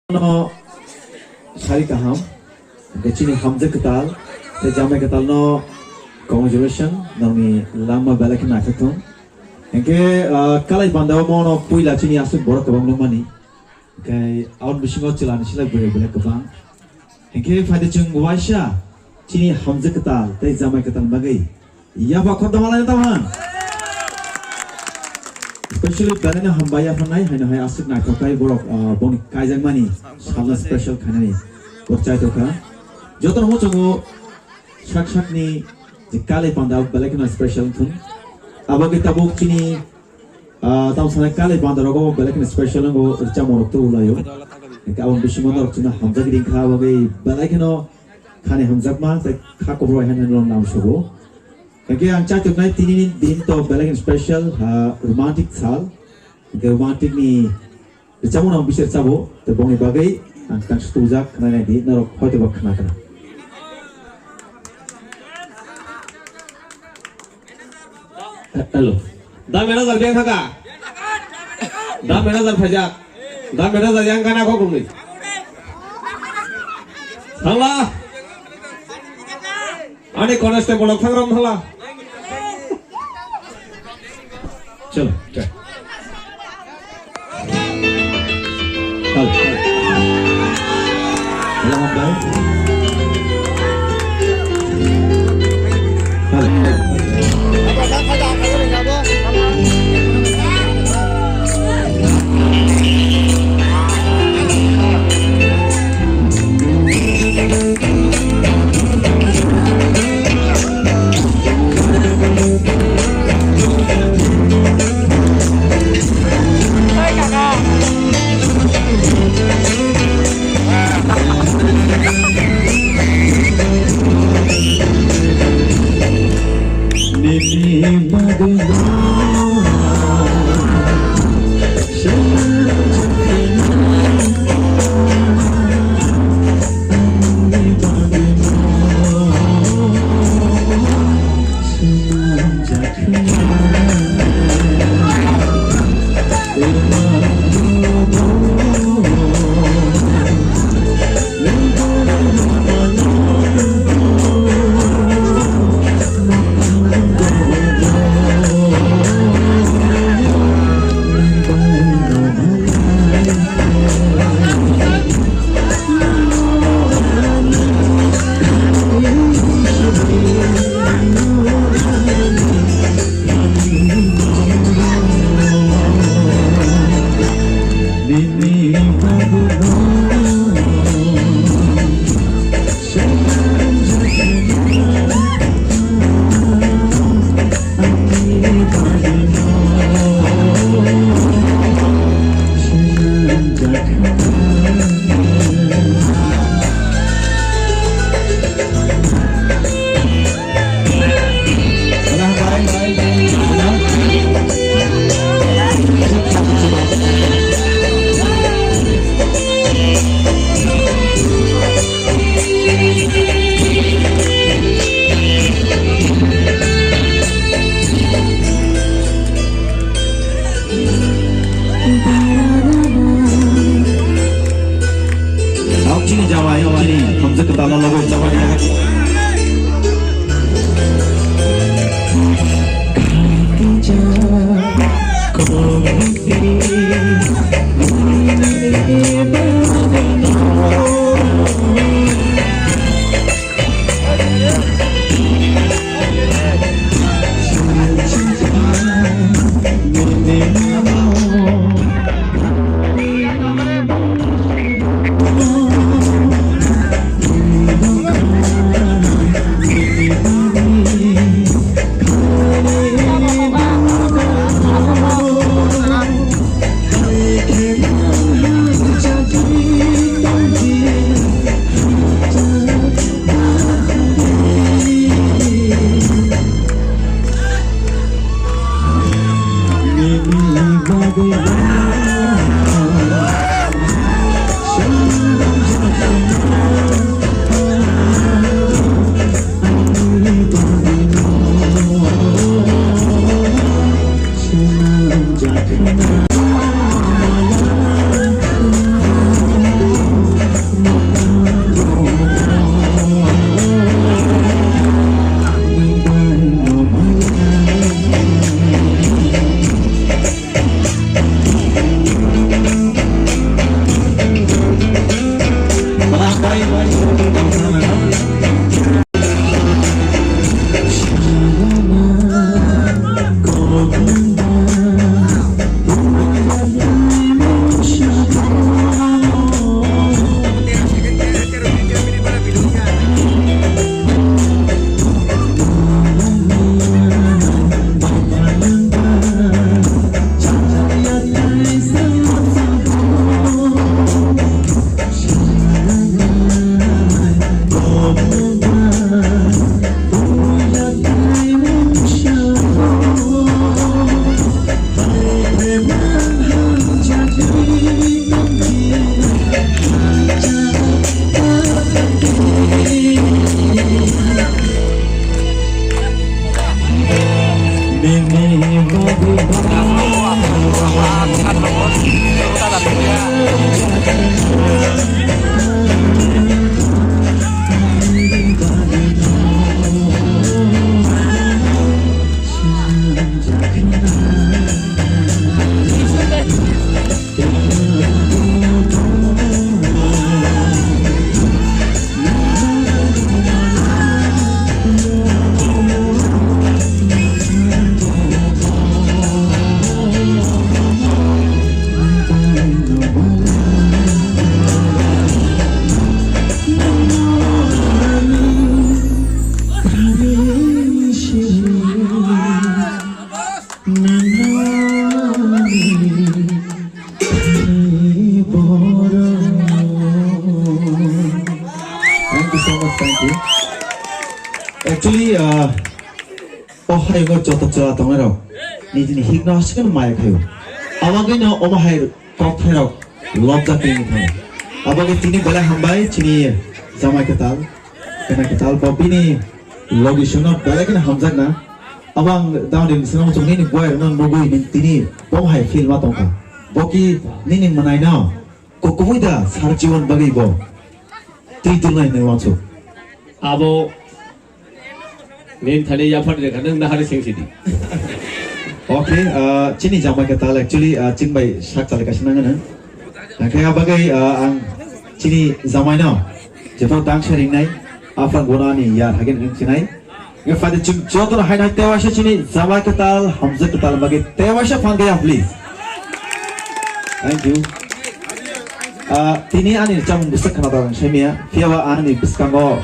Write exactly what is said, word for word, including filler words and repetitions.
No sari kaham, hwnkhe chini hamjwk kwtal tei jamai kwtal no congratulation, nokni langma belai khe naithok thung. Hwnkhe, ah, kalai panda o mono puila chini aswk borok kwbang nukmani, hwnkhe aboni bisingo chwla ni silai bwrwi belai kwbang. Hwnkhe phaidi chwng waisa chini hamjwk kwtal tei jamai kwtal bagwi yapha khorokdoma lai tamo. Specially belai no hambai yapha nai, haino hai aswk naithok khe borok, ah, boni kaijakmani salno special khainani bo chaithok kha. Jotono muchungo sak sakni je kalai panda belai kheno special thung. Abo khe tabuk chini, ah, tamo sanai kalai panda rogo belai kheno special wngkha, rwchapmung rok tubulaio. Hwnkhe aboni bisingo norok chwngno hamjak ring kha, abo khe belai kheno khani hamjakma tei kha kubui hai hai no nam sobo. Hwnkhe ang chaithoknai tini ni din to belai kheno special, ha, romantic sal. Hwnkhe romantic ni rwchapmung ang bisir chabo, tei bongni bagwi ang tang sutujak khwnai nai di, norok hoito ba khna khna. Hello. Da manager beng thaka. Da manager phaijak. Da manager yang kana kok rungni. Thangla. Ani constable rok thangram thala. Chalo, chalo. Hal. Hal. Hal. Nok chini jawai, nok chini hamjak kwtal no logo jawai ya. Thank you so much, thank you. Actually, uh, o hai go joto chwla tongnai rok nijini hikno hasikno maya khayo. Abagwino omo hai kok thai rok lobjak tini thani. Abagwi tini belai hambai chini jamai kwtal, kena kwtal bo bini logi songno belai kheno hamjakna. Abo ang down in sinong chuknini boy rokno nugwi ning tini bo hai feel ma tongkha. Bo ki nini mwnaino kukumui da sar jiwan bagwi bo twi tungnai hinwi wansuk. Abo nin thani yaphar rekha nang nahari sing sidi. Okay, uh, chini jamai kwtal actually, uh, ching bai sak chali kaisa nangano. Hingke abagwi, uh, ang chini jamaino jepho dang sharingnai, aphang bono ani yar hagen hing chinai. Nge fadi chwng jotono haino hai tewaisa chini jamai kwtal, hamjak kwtal bagwi tewaisa phan gaya, please. Thank you. Ah, tini ani chamung bwswk khna dong semiya, phiyaba ani bwskango